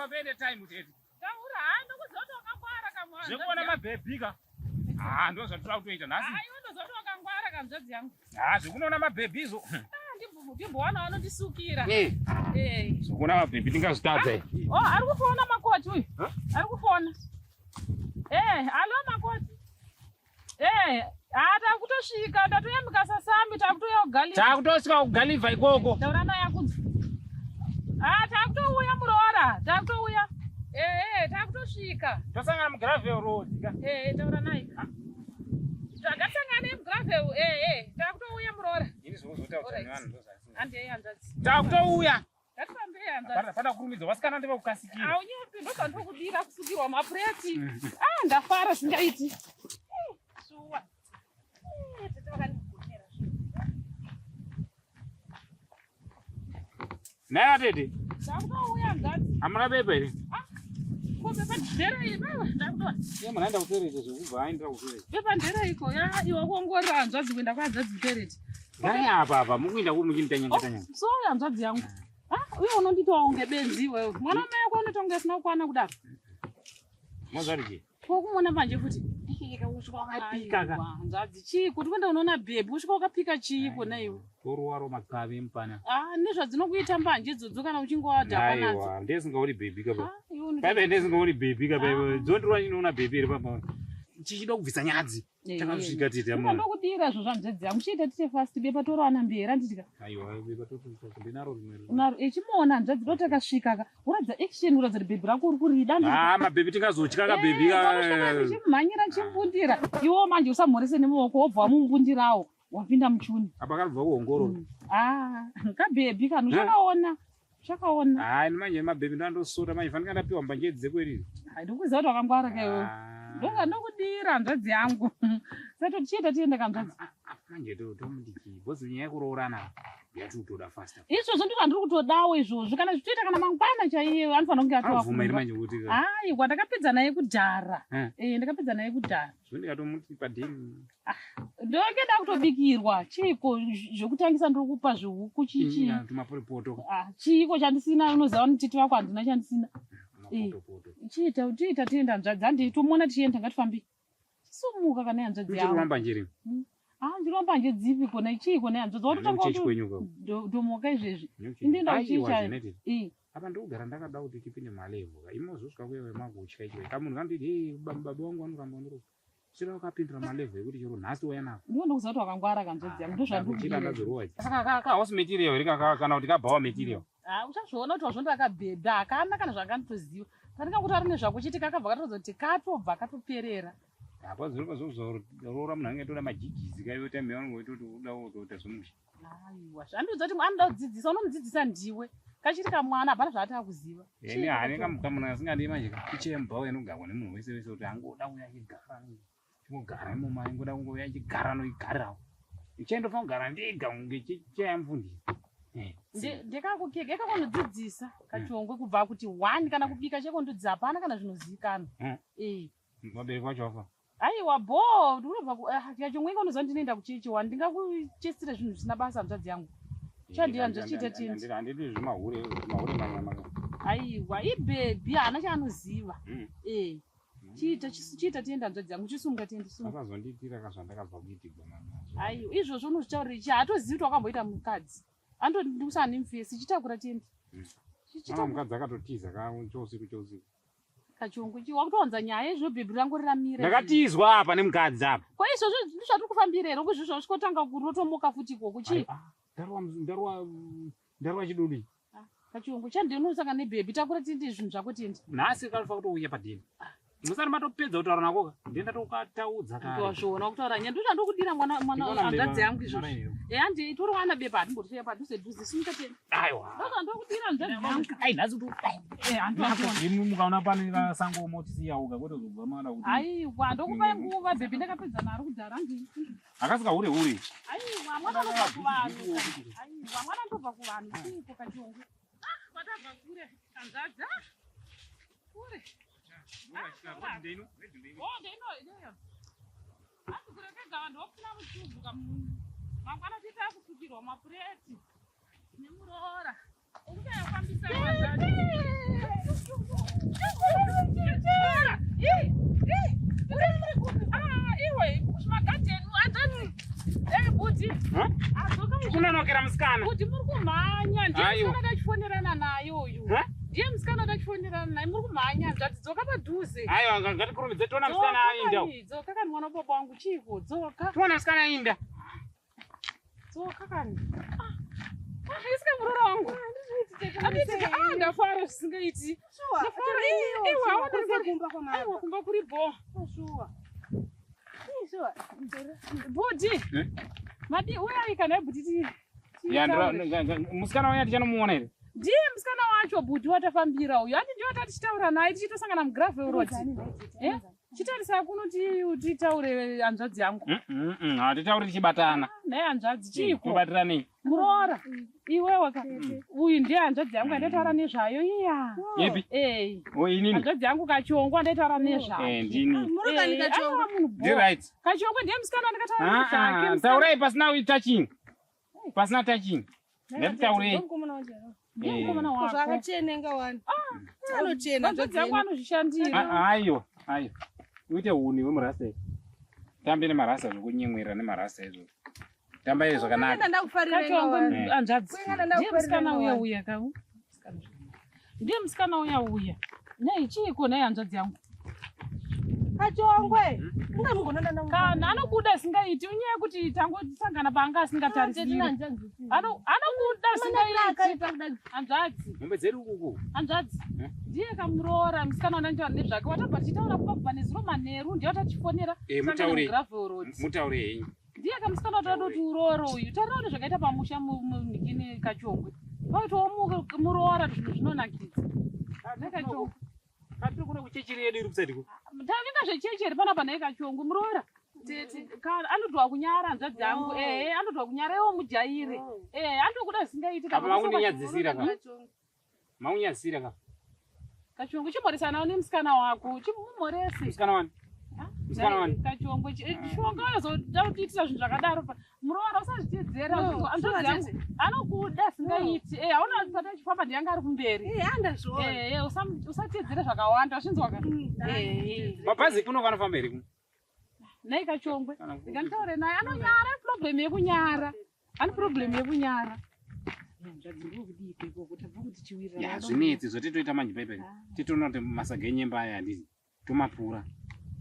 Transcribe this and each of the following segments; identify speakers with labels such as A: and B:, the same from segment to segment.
A: Ngatifambe ne time tete.
B: Taura ha ndokuziva kuti wakangwara kamwana.
A: Zvekuona mabhebhi ka. Ah, ndo zvatiri kutoita nhasi.
B: Ah, iwe ndoziva kuti wakangwara kamzvadzi yangu.
A: Ah, zvekunoona mabhebhi izvo.
B: Ah, ndimbowana vanondisukira.
A: Eh.
B: Eh.
A: Zvekuona mabhebhi ndingazvitadza.
B: Ah, oh, ari kufona makoti uyu. Ari kufona. Eh, alo makoti. Eh, ah takutosvika, tatoyambuka sasami, takutouya kuGaliva.
A: Takutosvika kuGaliva ikoko.
B: Taura naye akunzwa. Ah, takutouya muroora, takutouya. Eh, eh, takutosvika.
A: Tosangana mugravel road ka.
B: Eh, eh, taura naye. Takasangana mugravel, eh, eh, takutouya muroora.
A: Ini zvokuzotaura nevanhu ndozvasina.
B: Handei hanzvadzi.
A: Takutouya.
B: Ngatifambei hanzvadzi.
A: Pana kurumidza vasikana ndevekukasikira.
B: Haunyepi ndozvandokudira kusukirwa mapureti. Ah, ndafara zvingaiti. Shuwa. Tete vakandigonera.
A: Naye atete.
B: Ndakutouya hanzvadzi.
A: Hamuna bepa here?
B: Ah. Ko bepa nderei baba ndakutoa.
A: Iye munhu aenda kutoilet zvekubva aendera kutoilet.
B: Bepa ndereiko? Ya iwe kuongorora hanzvadzi kuenda kwahanzvadzi kutoilet.
A: Ndani apa apa mukuenda ku muchinita nyanga tanyanga.
B: Oh, sorry hanzvadzi yangu. Ah, uye unonditawo kunge benzi iwewe. Mwana wamai wako unoita kunge asina kukwana kudaro.
A: Mozvati chii?
B: Ko kumuona manje futi.
A: Usvika wakapika ka.
B: Hanzvadzi chii kuti kuenda unoona bhebhi usvika wakapika chii kona iwe?
A: Toruwaro makavi emupana.
B: Ah, nezvadzinokuita mbanje idzodzo kana uchinge wadhakwa nadzo.
A: Aiwa, ndesingaoni bhebhi ka.
B: Ah, iwe unoita-
A: Paipe ndesingaoni bhebhi ka paipe. Dzondirwa ndinoona bhebhi here papa. Chichida kubvisa nyadzi. Takasvika tete
B: amuna. Ndokudira izvo zvanzvedzi yangu. Chiita tite fast bepa torawana mberi anditika.
A: Aiwa bepa totoita ndinaro rimwe.
B: Unaro echimuona hanzvadzi ndo takasvika ka. Uratidza action uratidza kuti bhebhi rako uri kurida.
A: Ah mabhebhi tingazotya ka bhebhi ka.
B: Chimhanyira chimbundira. Iwo manje usamhorese nemuoko wobva wamumbundirawo wapinda muchuni.
A: Apa kanobva kuongorora.
B: Ah kabhebhi kanu uchakaona. Chakaona.
A: Hayi manje mabhebhi ndandosota manje fanika ndapiwa mbanje dzekweriri.
B: Hayi ndikuziva kuti wakangwara ka iwewe.
A: Ah.
B: Ndonga ndokudira hanzvadzi yangu. Saka tichienda tiende kanzvadzi.
A: Manje to tomuti chii? Because nyaya yekuroorana yatikutoda faster.
B: Izvozvo ndizvo zvandiri kutodawo izvozvo kana zvichitoita kana mangwana chaiye anofanira kunge atova.
A: Abvuma here manje kuti
B: Aiwa ndakapedza naye kudhara.
A: Eh.
B: Eh ndakapedza naye kudhara.
A: Zvino ndikatomuti padeni.
B: Ndonge ndakutobikirwa chiiko zvekutangisa ndiri kupa zvihuku chichi.
A: Tumapotopoto.
B: Ah chiiko chandisina unoziva kuti tete vako handina chandisina.
A: Mapotopoto.
B: Chiita chiita tienda hanzvadzi handei tomuona tichienda ngatifambei. Chisumuka kana hanzvadzi yangu.
A: Uchiramba njeri.
B: Ah ndiri mbanje dzipi kona chiiko nehanzvadzi watotanga
A: Chechi kwenyu ko.
B: domoka izvezvi. Indoenda
A: Aiwa
B: kuchechi.
A: Janet.
B: Eh.
A: Apa ndikugara ndakada kuti tipinde malevel. Imi mozosvika kuye makutya icho. Kamunhu kanonditi hey baba vangu vanoramba vandirova. Chero wakapindura malevel ekuti chero nhasi wauya nako.
B: Ndiwo ndokuziva kuti wakangwara kanzvadzi yangu ndozvandikuchira.
A: ndazorowa. Saka ka house material here ka kana kuti kabhawa material.
B: Ah uchazviona kuti wazvonda akabhebha hakana kana zvakanditoziva. Pandingakuti ari nezvako chete kakabva katozoti katobva katoperera.
A: Apa zviri zvozoroora munhu anenge atoda majigizi kaiwe time yaunenge uchitoti uda kutoita zvomusha.
B: Aiwa zvandiudza kuti anoda kudzidzisa unomudzidzisa ndiwe. Kachiri kamwana hapana zvaati akuziva.
A: Ene hane kamunhu asingadi manje picha yemubhawa inogarwa nemunhu wese wese kuti angoda kuuya achigara. Chingogara imomo aingoda kungouya achigara anoigarirawo. Ichandofana kugara ndega kunge cheya yamufundisi.
B: Ndekakukeka ekakonodzidzisa kachongwe kubva kuti one kana kubika chekondodzidza hapana kana zvinozivikanwa. Eh.
A: Vabereki vacho vafa.
B: Aiwa bho unobva ku ah, kachongwe inga unoziva ndinoenda kuchechi wani ndingakuchesere zvinhu zvisina basa hanzvadzi yangu. Chandiya zvachiita tindi.
A: Handidi zvemahure mahure manyama.
B: Aiwa ibhebhi haana chaanoziva. Eh. Chiita chiita tienda hanzvadzi yangu chisumuka tiende sumuka.
A: Akazondiitira ka zvandakabva kuitigwa mama.
B: Aiwa izvozvo unozvitaurira chi haatozivi kuti wakamboita mukadzi. Andondiusa nemufesi chitakura tiende.
A: Chitakura. Mukadzi akatotiza ka chousiku chousiku.
B: Kachongo chi wakutowanza nyaya izvo bhebhi rangu riramira.
A: Ndakatizwa apa nemukadzi apa.
B: Ko izvozvo ndizvatiri kufambira here kuzvizvo usvikotanga kurotomoka futi ikoko chii?
A: Ndarwa ndarwa ndarwa chidudi.
B: Kachongo chandinonosanga nebhebhi takura tiende zvinhu zvako tiende.
A: Nhasi kanofa kutouya padheni. Musati matopedza kutaura nako ka. Ndienda tokataudza kare.
B: Ndozviona kutaura nyaya ndozvandokudira mwana mwana
A: Ndikuona
B: hanzvadzi
A: mbeba
B: yangu izvozvo.
A: mara iyo.
B: Eh handi toriwana bepa hatimbotiya padhuze dhuze simuka tiende.
A: Aiwa.
B: Ndozvandokudira hanzvadzi yangu.
A: Ai nhasi kuti
B: Eh handi wazviona.
A: Imi mukaona pane kasango motisiya uka kwete kuzobva mada kuti.
B: Aiwa ndokupai nguva bhebhi ndakapedza naro kudhara handi.
A: Akasi kahure hure.
B: Aiwa mwana anobva kuvanhu. Aiwa mwana anobva kuvanhu chiiko kachongo. Ah kwatabva kure hanzvadzi. Ah kure. Oh ndeino ineyo. Asi kurekega vanhu vopfuna muchubvu mangwana tiita kusukirwa mapureti nemuroora. Ukutayafambisa hanzvadzi.
A: Tikunonokera musikana.
B: Kuti muri kumhanya ndiye
A: Aiwa.
B: musikana tachifonerana naye uyu.
A: Ha?
B: Ndiye musikana tachifonerana naye muri kumhanya hanzvadzi dzoka padhuze.
A: Aiwa ngatikurumidze tiona musikana ainda.
B: Dzoka kani, dzoka kani mwana wababa wangu chiiko dzoka.
A: Tiona musikana ainda.
B: Dzoka kani. Ah, ah, isika muroora wangu. Anditi ah ndafara zvisingaiti. Ndafara iwe hauna Aiwa kumba kuri bho. Bhudhi.
A: Eh?
B: Madi uyai kana bhudhi ti.
A: Ya
B: titaure.
A: musikana uya tichanomuona here?
B: Ndiye musikana wacho bhudhi watafambira uyu. Handi ndiye watatichitaura naye tichitosangana mugravel road. Eh? Chitarisa kuno titaure hanzvadzi yangu.
A: Hatitauri tichibatana.
B: Naye hanzvadzi chiiko?
A: Tobatiranei?
B: Muroora. Iwewe ka. Uyu ndiye hanzvadzi yangu yandaitaura nezvayo iya.
A: Ipi?
B: Eh.
A: O inini?
B: Hanzvadzi yangu Kachongwe andaitaura nezvayo.
A: Eh ndini.
B: Eh, aiwa munhu bho.
A: Ndi right.
B: Kachongwe ndiye musikana wandakataura
A: Ah,
B: nezvake.
A: ah,
B: musikana-
A: taurai pasina touching. Pasina touching. Ngatitaurei.
B: Ndiye
A: Eh.
B: mukomana wako.
C: Zvakachenenga wani. Anochena
B: Hanzvadzi yangu anozvishandira.
A: Ah, Aiwa, aiwa. Uite huni wemurasa. Tambe nemarasa zvokunyemwerera nemarasa izvo. Tambai zvakanaka.
C: Ndakufarira
B: Kachongwe
A: Eh.
B: hanzvadzi.
C: Kwengana
B: Ndiye musikana uya
C: ndakufarira
B: uya ka. Ndiye musikana uya uya. Nei chiiko nei hanzvadzi yangu?
C: Kachongwe. Ungamugonana
B: Kana anobuda asingaiti unyaya yekuti tangosangana paanga asingatarisiri. Anobuda asingaiti. Hanzvadzi,
A: Mombe dzedu ukuku.
B: hanzvadzi.
A: Eh?
B: Ndiye kamuroora musikana wandanitaura nezvake. Watabva tichitaura kubva kubva nezuro manheru ndiye watachifonera.
A: Eh, mutaurei.
B: Gravel road.
A: Mutaure henyu.
B: Ndiye kamusikana watoda kuti uroore uyu. Tarira nezvakaita pamusha munikini Kachongwe. Paitawo muroora zvinhu zvinonakidza. Nekachongwe.
A: Katiri kuno kuchecheri yedu iri kusati ku.
B: Tavinga zvechechi here panapa naye Kachongwe muroora. Tete kana anotwa kunyara hanzvadzi yangu. Ehe anotwa kunyara iwo mujaire. Ehe anotokuda zvisingaiti
A: Apa makundinyadzisira ka. Makunyadzisira ka.
B: Kachongwe chimhoresanawo nemusikana wako. Chimumhorese.
A: Musikana wani? Musikana wani?
B: Kachongwe chishonga uyozoda kutiitira zvinhu zvakadaro. Muroora usazviteedzera.
C: No,
B: Hanzvadzi yangu anokuda zvisingaiti. Eh hauna pata achifamba ndiye anga ari kumberi.
C: Eh, andazviona.
B: Eh usateedzere zvakawanda wazvinzwa ka. Eh.
A: Mabhazi kuno kanofamba here kuno?
B: Naye Kachongwe.
A: Kana
B: Ndikanditaure naye anonyara problem yekunyara. Ane problem yekunyara.
A: Ya zvinetsi zvatitoita manje paipai. Titoona kuti masaga enyemba aya handiti. Tomapura.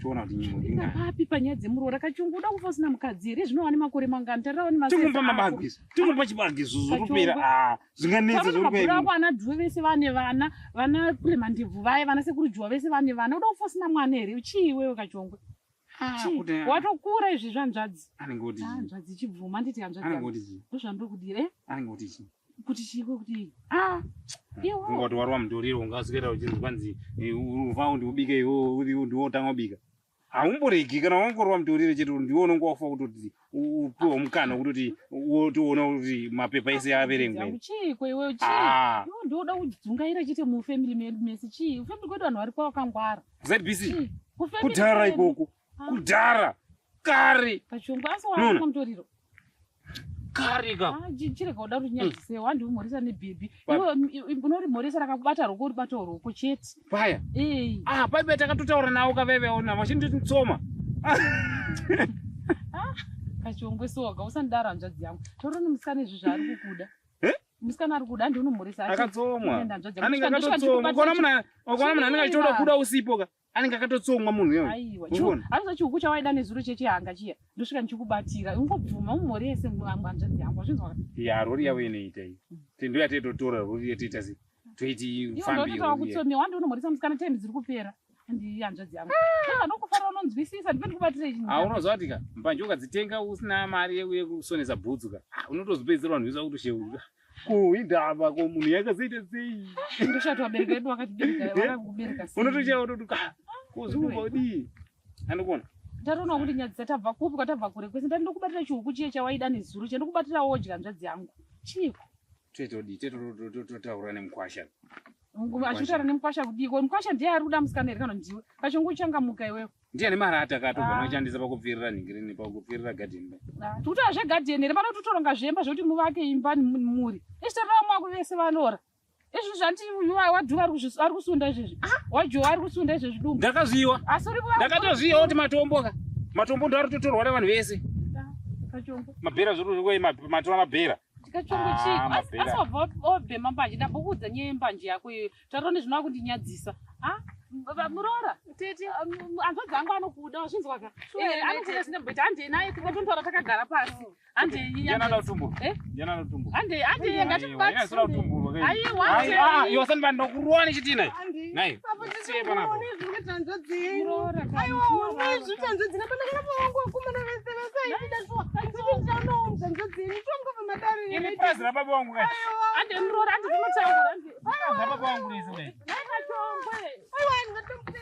A: Toona kuti nyimo
B: Inga
A: ingani.
B: papi panyaya dzemuroora Kachongwe uda kufa usina mukadzi here zvino wane makore mangani tarira wane
A: Tingomupa mabagi. Tingomupa chibagi zvozopera. Ah, zvinganetsa
B: mabhura ako
A: zvokupera.
B: ana dhuwe vese vane vana vana kule mandebvu vaye vana sekuru juwa vese vane vana uda kufa usina mwana here chii iwewe Kachongwe
A: Ah,
B: Chii?
A: kuti
B: watokura izvi zvanzvadzi
A: anenge oti chii?
B: hanzvadzi chibvuma nditi hanzvadzi
A: Anenge
B: yangu
A: oti chii?
B: ndozvandokudira eh
A: Anenge oti chii?
B: kuti chiikwe kuti ah iwo
A: Ungati warwa mutoriro ungaswera uchinzi kwanzi ufa ndiubike iwo ndiwo utanga kubika. Haumboregi kana wangorwa mutoriro chete ndiwo unonge wafa kutoti upiwe mukana wekutoti wotoona kuti mapepa ese averengwe.
B: yangu chiiko iwewe chii
A: Ah,
B: iwe ndoda kudzungaira chete mufamily medu mese chii ufamily kwedu vanhu vari kwavakangwara
A: ZBC
B: Chii? Kufamily
A: kudhara
B: kwedu.
A: ikoko
B: Ah.
A: kudhara kare
B: Kachongwe asi
A: Nona.
B: wakumwa mutoriro
A: kare ka
B: Ah, chirega kuda kuti nyadzise wandi umhoresa nebhebhi
A: Pa-
B: iwe unorimhoresa rakakubata roko uribata roko chete
A: paya
B: ei
A: ah paipa takatotaura nawo kavaivaona vachinditsoma
B: Kachongwe soga usandidaro hanzvadzi yangu taura nemusikana izvi zvaari kukuda
A: Eh?
B: musikana ari kuda handi unomhoresa
A: akatsomwa
B: Unoenda hanzvadzi yangu.
A: anenge
B: Ndosvika
A: akatotsomwa
B: ndikubatira
A: ukaona munhu ukaona munhu anenge achitoda kuda usipo ka anenge akatotsomwa munhu iyoyo
B: aiwa
A: Urikuona?
B: anoza chihuku chawaida nezuro chechihanga chiya ndosvika ndichikubatira ungobvuma umhorese hanzvadzi yangu wazvinzwa
A: ya rori yavo inoita iyi ndo yatitotora rori yatoita sei toiti
B: iwe
A: fambi
B: ndototava kutsomiwa handi unomhoresa musikana time dziri kupera handi hanzvadzi yangu anokufarira unonzwisisa ndipe ndikubatire chinhu
A: unoziva kuti ka mbanje ukadzitenga usina mari yekusonesa bhutsu ka ah, unotozopedzisira vanhu vese vakutosheuka ko indava ko munhu yakazoita sei
B: ndoshati vabereki vedu vakatibereka vakakubereka sei.
A: unotochaya utoti ka ko zvikumba kudii andikuona
B: tatoona kuti nyadzisa tabva kupi kwatabva kure kwese ndati ndokubatira chihuku chiye chawaida nezuro chiya ndokubatira wodya hanzvadzi yangu chiiko
A: toitodii tototaura nemukwasha
B: achitaura nemukwasha kudiko mukwasha ndiye ari kuda musikana here kana ndiwe kachongo uchangamuka iwewe
A: ndiani mari atakatobva
B: Ah.
A: noshandisa pakupfirira nhingirini pakupfirira gadheni
B: tikuti zvegadheni here pano totoronga zvemba zvekuti muvake imba muri ichitarira mwako vese vanora izvi zvanti wadhuva ari kusunda izvezvi wajowa ari kusunda izvezvi dumbu
A: ndakazviwa
B: asi uri
A: ndakatozviwa kuti matombo ka matombo ndo ari kutotorwa nevanhu vese
B: Kachongwe.
A: Mabhera zviri matora mabhera.
B: Kachongwe
A: Ah,
B: chii? Asi
A: mabhera.
B: asi wabva wabhema mbanje. Ndambokuudza nyaya yembanje yako iyoyo. Taura nezvino wakundinyadzisa. Ah, muroora.
C: Tete.
B: Hanzvadzi angu anokuda, wazvinzwa ka?
C: Sure,
B: Anokuda
C: tete.
B: zvinomboita. Handei naye kumba tonotaura takagara pasi. Handei.
A: Ndiani anoda kutumburwa?
B: Eh?
A: Ndiani anoda kutumburwa?
B: Handei, handei,
A: Aiwa,
B: ngatimubate.
A: yeye asina kutumburwa kai.
B: Aiwa,
A: Ai,
B: handei.
A: ah, iwe usandibata ndokurowa nechitina.
C: Handi.
A: Nai.
C: Apo
A: Siye panapa.
B: Muroora ka.
C: Aiwa, unozvitanzodzi napanakana pawangu vakomana vese vese aitida shuwa. Ndinomutanzodzi tonga pamadare.
A: Ini purazi rababa wangu kai.
B: Handei muroora, handei tinotaura. Handei.
A: Purazi rababa wangu rese dai.
B: Nai Kachongwe.
C: Aiwa, ndingatomutenda.